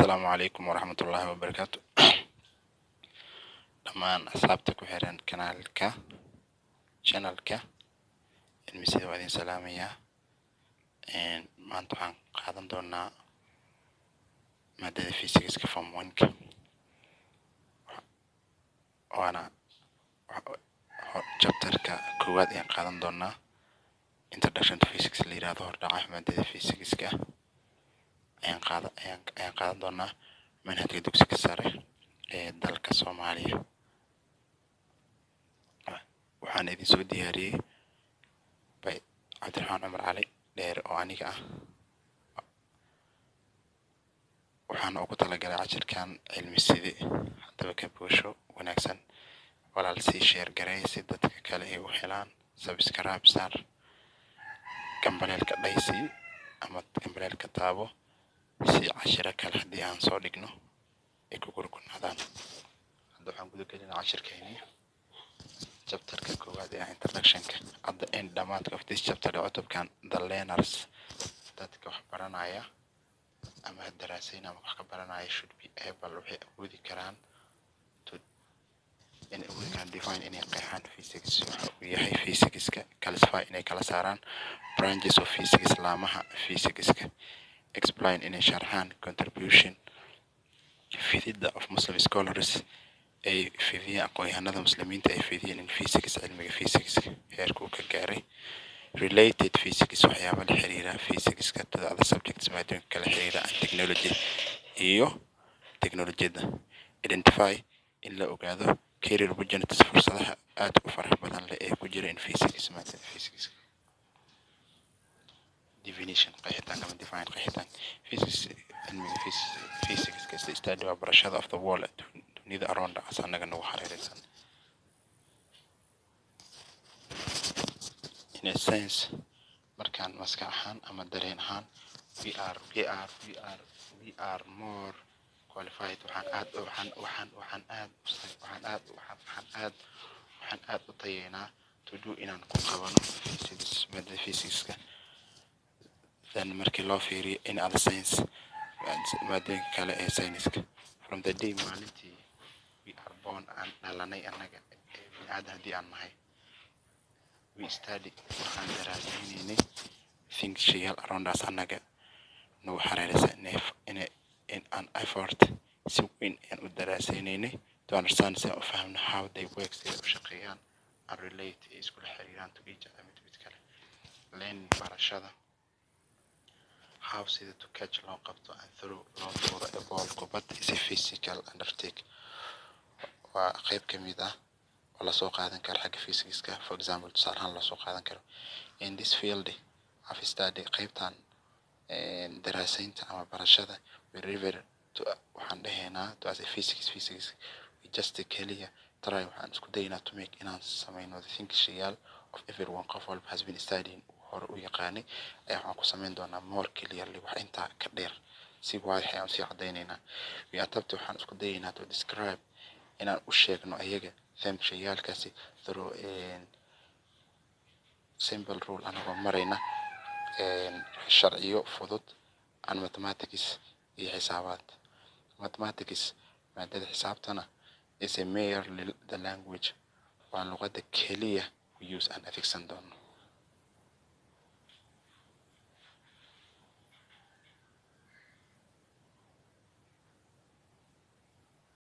Asalaamu calaykum waraxmatullaahi wabarakaatu. Dhammaan asxaabta ku xiran kanaalka, channelka Cilmisida, waa idin salaamayaa. Maanta waxaan qaadan doonaa maadada physicska form one-ka, waana chapterka koowaad ayaan qaadan doonaa, Introduction to Physics la yirahdo. Hordhaca maadada physicska ayaan qaadan doonaa, manhajka dugsiga sare ee dalka Soomaaliya. Waxaan idin soo diyaariyey by Cabdiraxmaan Cumar Cali Dheer oo aniga ah. Waxaan ugu talagalay cashirkan Cilmiside. Haddaba ka boosho wanaagsan, walaal. Sii share gareey si dadka kale ay u helaan. Subscribe saar, gambaleelka dhaysi ama gambaleelka taabo, si cashiro kale haddii aan soo dhigno ay ku gurgunaadaan. Hadda waxaan guda gelinaa cashirkeeni, chapterka koowaad ee introductionka. At the end, dhamaadka, of this chapter, ee cutubkan, the learners, dadka wax baranaya ama daraasayn ama wax ka baranaya, should be able, waxay awoodi karaan, to, inay awoodi karaan, define, inay qeexaan, physics, waxa uu yahay physicska, classify, inay kala saaraan, branches of physics, laamaha physicska, explain, inay sharxaan, contribution, fididda, of Muslim scholars, ay fidiyeen aqoon-yahanada Muslimiinta ay fidiyeen, in physics, cilmiga physics heerka uu ka gaaray, related physics, waxyaaba la xiriira physicska, to the other subjects, maadooyinka kala xiriira, and technology, iyo technologiyadda, identify, in la ogaado, career opportunities, fursadaha aad u faraha badan leh ee ku jira, in physics, maadada physics. Definition, qeexitaan, ama define, qeexitaan. Physics, cilmiga physics, is the study, waa barashada, of the world, dunida, around us, annaga nagu hareeraysan. In a sense, markaan maskax ahaan ama dareen ahaan, we are more qualified, waxaan aad waxaan waxaan waxaan aad waxaan aad waxaan waxaan aad waxaan aad u tayeynaa, to do, inaan ku qabano, physics, maadada physicska, than, markii loo fiiriyo, in other science, maadooyinka kale ee sayniska. From the day, maalintii, we are born, aan dhalanay annaga ee bini'aadan haddii aan nahay, we study, waxaan daraasaynay, things, shayaal, around us, annaga nagu hareeraysan, in an effort, si weyn ayaan u daraasaynay, to understand, si aan u fahamno, how they work, sida u shaqeeyaan, and relate, ay iskula xiriiraan, to each other, mid mid kale. Learning, barashada, how, sida, to catch, loo qabto, and throw, loo tuuro, a ball, kubad, is a physical undertake, waa qayb ka mid ah oo lasoo qaadan karo xagga physicska. For example, tusaale ahaan loosoo qaadan karo, in this field of study, qaybtan daraasaynta ama barashada, we refer to, waxaan dhahaynaa, to as a physics, physics. We just, keliya, try, waxaan isku daynaa, to make, inaan sameyno, the things, shayaal, of everyone, qof walba, has been studying, hore u yaqaanay, ayaa waxaan ku sameyn doonaa, more clearly, wax intaa ka dheer, si waadix ayaan usii cadaynaynaa. We attempt, waxaan isku dayaynaa, to describe, inaan u sheegno ayaga, them, shayaalkaasi, through simple rule, anagoo marayna sharciyo fudud, and mathematics, iyo xisaabaad. Mathematics, maadada xisaabtana, is a merely the language, waa luqadda keliya, we use, aan adeegsan doono.